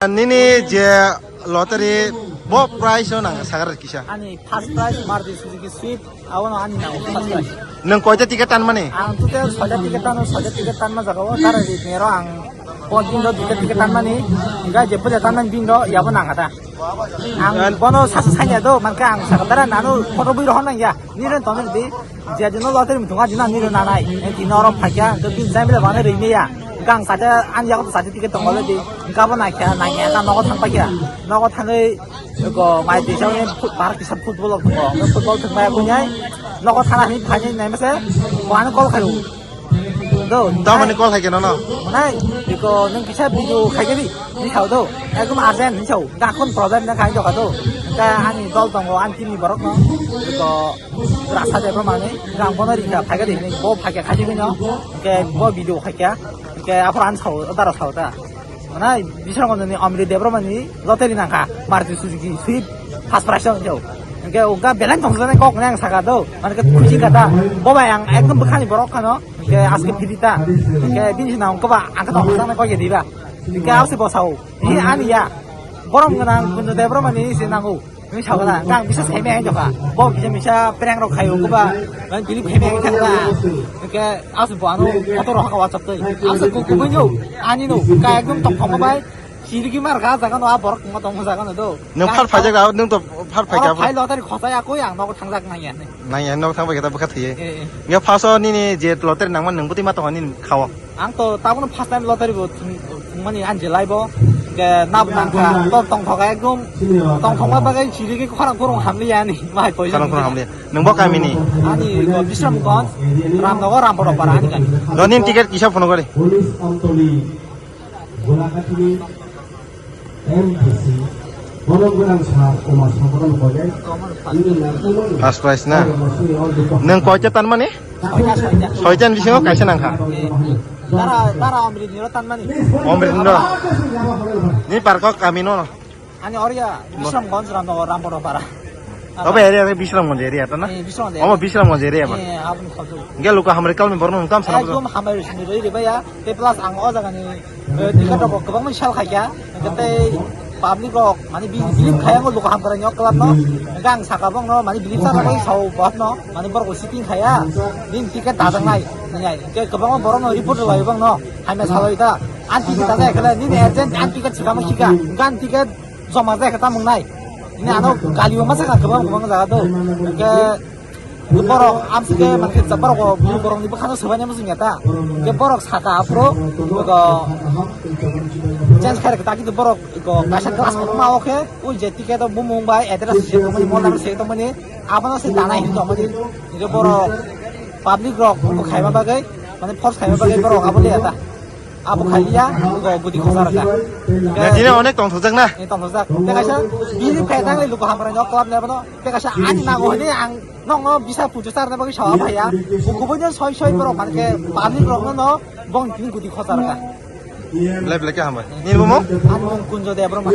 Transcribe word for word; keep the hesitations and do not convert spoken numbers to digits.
Nini je lottery bo prize o nang sagar kisa. Ani first prize Maruti Suzuki Swift, abono ani nango first prize. Nwng koita ticket tanmani? Ang total soita ticket tano, soita ticket tanma jaga o tara ri mero ang pon din do duita ticket tanmani, enga je puja tanmani din do yabo nang kata. Ang bono sasa sanya do, manka ang sakatara nanu photo bui rohon nang ya. Nirun tonir di, je dino lottery mutunga dino nirun nanai. Dino oro phakya, to bin jai bile bana ri meya. Gang sate an yago sate ticket tongole di. Gabo na kya, na kya, nogo thang pakya. Nogo thangwi ko mai tisa ni bar kisa football ko. Football thang mai kunyai. Nogo thana ni phani nai mase. Ko an call khayu. Do. Tamani call khai keno no? Nai, iko nung kisa video khai kedi. Ni sao do. Ekdom urgent ni sao. Ga khon problem na khai do ka do. Ka ani dol tongo, ani team ni borok no. Iko rasa de bro mani. Gang bono ri ka phai kedi ni. Bo phai ka khai kedi no. Ke bo video khai kya. Ke aphor an sao, dara sao ta. Mana Bisramganj ni Amri Debbarma ni lottery nangkha, Maruti Suzuki Swift first prize o jao. Hingke uga belai tongjaknai kok nang saka do, mane ke khusi kata. Bo bai ang ekdom bwkhani borok khano, hingke aske phidi ta. Hingke bini sinang kok ba ang kata tongjaknai kok ya diba. Hingke ase bo sao, ni ani ya. Borom gwnang Kunjo Debbarma ni se nango. Nung sao na, nang bisa sai mai doka. Bo bisa misa prank rok khayo ko ba. Nang bili phai mai thang na. Ke as bo ano motor rok haka WhatsApp tei. As ko ko banyo. Ani no, ka ekdom tok thong bai. Sirigi mar ga jaga no a borok mo tong jaga no do. Nung phar phai jak, nung to phar phai ka. Phai lottery khosa ya ko yang no thang jak nang ya. Nang ya no thang bai ka bwkha thiye. Eh, eh. Ya phaso nini je lottery nang man nung buti ma tong nini khao. Ang to tabukno first time lottery bo thung-, thungmani ang je laibo. Ke nab nangkha, to tongthok ekdom. Tongthokma bagwi chirigwi khorang khorang hamliya ani, mai poisa. Khorang khorang hamliya. Nwng bo kamini? Ani bo Bisramganj, Ramnagar, Rampadopara ani kami. Donin ticket kisa phone kore. M D C, borok gwnang sar, Omar Sakharan Kojai, nini nangkukmani. First prize na? Nang koita tanmani? Soita, soita. Soita ni bisingo kaisa nangkha. Eh, Dara, Dara Amrit niro tanmani. Amrit niro. Ni parko kami no? Ani oria, Bisramganj, Ramnagar, Rampadopara. Obo area ni Bisramganj area ta na? Eh, Bisramganj area. Omo Bisramganj area ba? Eh, aboni khobjak. Hingke luku hamri kalni borok nung tam sana. Ekdom hamri sini roi ribaya. Te plus ang o jaga ni, eh, ticket rok kwbangma sal khaikha. Hingke tei public rok, mani bi-, believe khaya ngo luku hamkrai nyok club no. Hingke ang saka bong no, mani believe sana bai sao bot no, mani borok sitting khaya. Din ticket dajak nai, nai. Hingke kwbangma borok no report rwlai bong no. Hamya salai ta. An ticket dajak khala, nini agent an ticket sikama sika. Hingke an ticket joma jai khe tamung nai. Ini ano kali o masa ka kwbang kwbang jaga do. Ke borok amsi ke mangkhe borok o bini borok ni bwkhano swbaini muchung ya ta. Ke borok saka aphuru ko change khair ta kintu borok ko kaisa glass ko ma o khe o je ticket o bumung bai address se ko mani mol se to mani abono se tanai hin to mani. Ke borok public rok ko khaima bagwi mane force khaima bagwi borok abo le ya ta. Abo khaliya, go gudi khosar ka. Ya, dine onek tongthokjak na? Eh, tongthokjak. Tei kaisa, bini phe thangle luku hamkrai no club ni abono. Tei kaisa ani nango hini ang nokno bisa pujo charna bagwi sawa phaiya. Kubui no soi soi borok manke public rok no bong tini gudi khosar ka. Belai belai khe hambai. Nini bumung? Ani bumung Kunjo Debbarma.